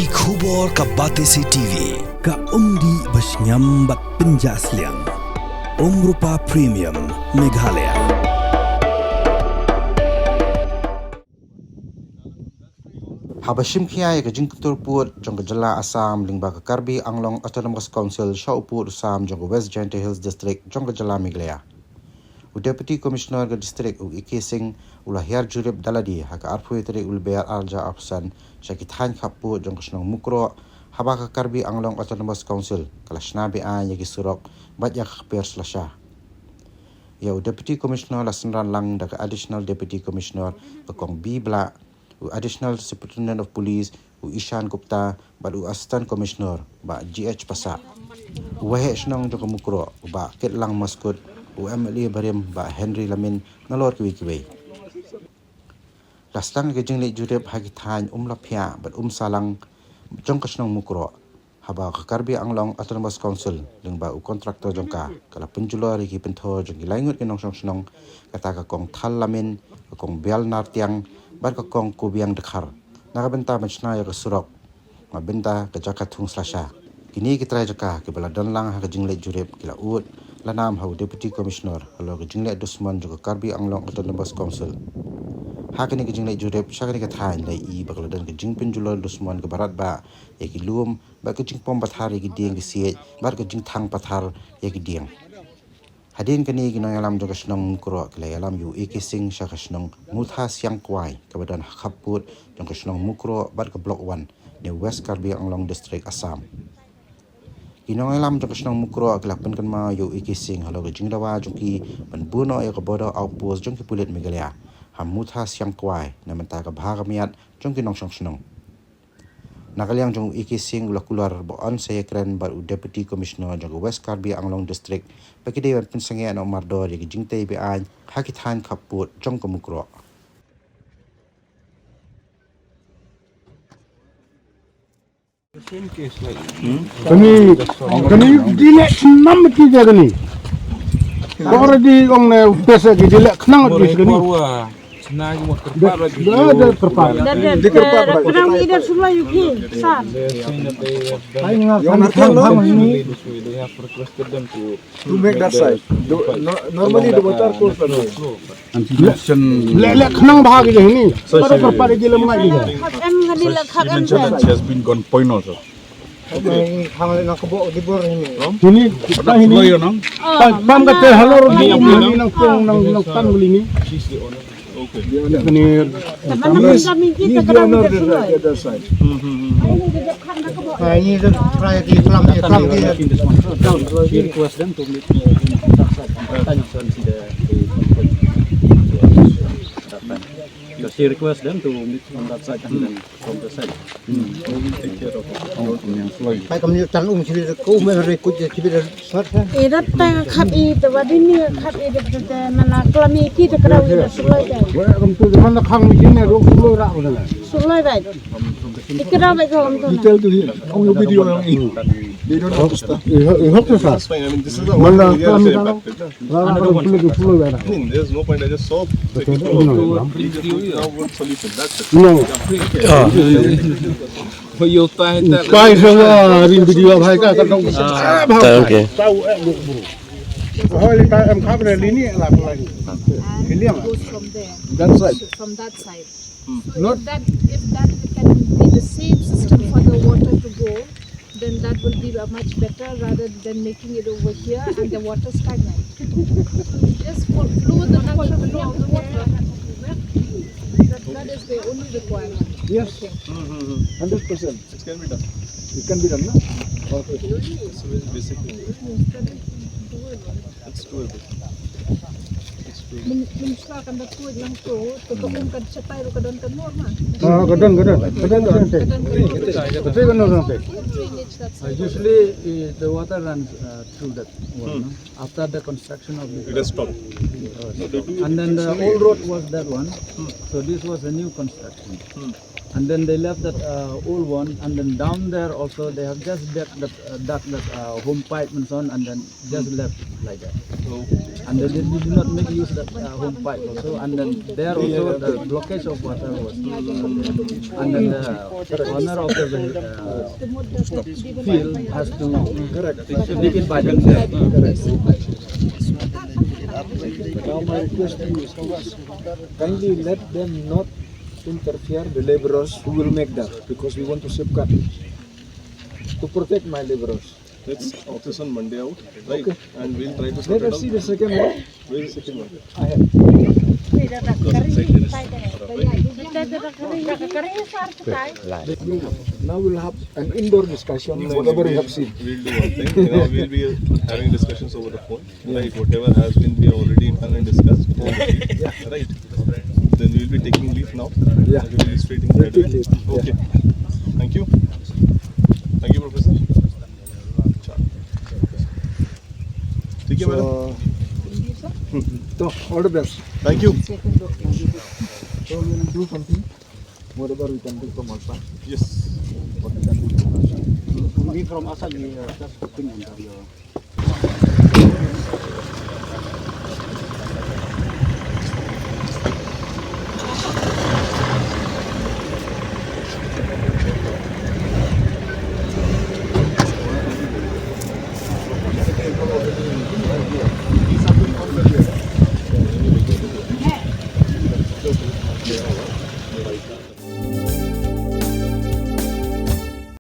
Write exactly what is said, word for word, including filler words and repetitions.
Ki khubor ka Batesi T V, ka umdih ba shngiam bad pynjah sliang. Umrupa Premium, Meghalaya. Haba shim khia ïa ka jingkyntur pud jong ka jylla Assam lyngba ka Karbi Anglong Autonomous Council sha u pud u sam jong ka West Jaintia Hills District jong ka jylla Meghalaya, u Deputy Commissioner ka district u A K Singh u la hiar jurip da lade ha ka arphew tarik u Lber arhajar arphew san sha ki thaiñ khappud jong ka shnong Mukroh, haba ka Karbi Anglong Autonomous Council ka la shna be-aiñ ïa ki surok bad ïa ka kper slasha. Ïa u Deputy Commissioner la synran lang da ka Additional Deputy Commissioner ka Kong B Blah, u Additional Superintendent of Police u Ishan Gupta bad u Assistant Commissioner Bah G H Passah. U Waheh Shnong jong ka Mukroh u Bah Kitlang Mosquit, u M L A barim Bah Henry Lamin, nalor kiwei kiwei. La sdang ka jingleit jurip ha ki thaiñ Umlaphiah bad Umsalang jong ka shnong Mukroh, haba ka Karbi Anglong Autonomous Council lyngba u kontraktor jong ka ka la pynjulor ïa ki pynthor jong ki lai ngut ki nongshong shnong, kata ka Kong Thal Lamin, ka Kong Bial Nartiang bad ka Kong Kubiang Dkhar na ka bynta ban shna ïa ka surok, na ka bynta ka jaka thung slasha. Kine ki trai jaka kiba la don lang ha ka jingleit jurip ki la ud la nam ha u Deputy Commissioner halor ka jingleh dusmon jong ka Karbi Anglong Autonomous Council. Ha kane ka jingleit jurip sha kane ka thaiñ la ïohi ba ka la don ka jingpynjulor dusmon kaba radbah ïa ki lum bad ka jingpom pathar ïa ki dieng ki siej bad ka jingthang pathar ïa ki dieng. Hadien kane ki nongïalam jong ka shnong Mukroh ki la ïalam ïa u A K Singh sha ka shnong Mutha Siang Kwai kaba don ha khappud jong ka shnong Mukroh bad ka Block One ne West Karbi Anglong District, Assam. Ki nongïalam jong ka shnong Mukroh ki la pynkynmaw ïa u A K Singh halor ka jingdawa jong ki ban buh noh ïa ka Border Outpost jong ki pulit Meghalaya ha Mutha Siang Kwai na bynta ka bha ka miat jong ki nongshong shnong. Na ka liang jong u A K Singh u la kular ba un sa ïakren bad u Deputy Commissioner jong ka West Karbi Anglong District ba ki dei ban pynsangeh noh mardor ïa ki jingtei be-aiñ ha ki thaiñ khappud jong ka Mukroh. Kane, kane dei leh khnang ki ja kane. Already ong ne pesa ki dei leh khnang ki kane. Da, da, da, kyrpad. Da, da, da, kyrpad, da, kyrpad. Khnang i da sulai u ki, sir. Ai, nga, khnang, khnang, khnang, ni. To make that side. The, no, normally the water course are there. Leh, leh, khnang bha ki ja hini. Sorry, sorry. Para para ki lem ngai ki ja. Khap em, kani la khap em. She mentioned that she has been gone point also. Khang le na kabo di bor hini. Hini, kita hini. Pam, pam kata halor ni, ni nang pung, nang, nang tan beli ni. She's the owner. Okay. Kani. He's, he's the owner of the, the other side. Hmm, hmm, hmm. Ai, ni dah try di kelam, di kelam, di. She request them to meet me on that side. Tanya soal si the, the, that time. Because she request them to meet on that side and then from the side. Hmm. We will take care of it. Oh, yang slow. Pai kam ni tan um sili ko um re kut je sili sat. Eh, dat ta khap i te wadi ni khap i te, te, te, mana klami ki te kerau i te suloi te. Wa kam tu mana khang mi ni ro suloi ra ko na. Suloi bai. Ikra bai ko lam to na. You tell to him. On your video, they don't understand. You have to start. That's fine. I mean, this is the only area that's impacted. Another one. I mean, there's no point. I just saw. Now what solution? That's it. No. Pai sa wa rin video bhai ka ka dong. Okay. Hoi ta em khap re lini la la. Goes from there. That side. From that side. So if that, if that can be the same system for the water to go, then that will be a much better rather than making it over here and the water stagnant. So you just fo-, flow the natural flow of the water. That, that is the only requirement. Yes. Okay. Hundred percent. It can be done. It can be done, no? Okay. It's very basic. It's doable. It's doable. Min, min sla kan da tuid lang tu, tu ka um kan chatai ru ka don kan mor ma. Ah, ka don, ka don. Ka don, ka don. Ka don, ka don. Ka don, ka don. Drainage, that's it. Uh, usually, uh, the water runs, uh, through that one, no? After the construction of the. It has stopped. And then the old road was that one. So this was a new construction. And then they left that uh, old one, and then down there also they have just dug that, uh, dug that uh, home pipe and so on, and then just left like that. And then they did not make use of that uh, home pipe also, and then there also the blockage of water was. And then the owner of the uh, field has to dig it by themselves. Now my request to you is, kindly let them not interfere the laborers who will make that, because we want to safeguard it. To protect my laborers. Let's sort this on Monday out, right? And we'll try to Let sort it us see the out. Second one. We'll second one. I have. Now we'll have an indoor discussion, whatever you have seen. We'll do one thing. You know, we'll be having discussions over the phone. Right? Whatever has been, we already done and discussed. Right? Then we'll be taking leave now. Yeah. We'll be straight in. We'll take leave. Okay. Thank you. Thank you, Professor. ठीक है, madam. So, all the best. Thank you. So we will do something. Whatever we can do from our side. Yes. What we can do from our side. We from Assam, we are just hoping on your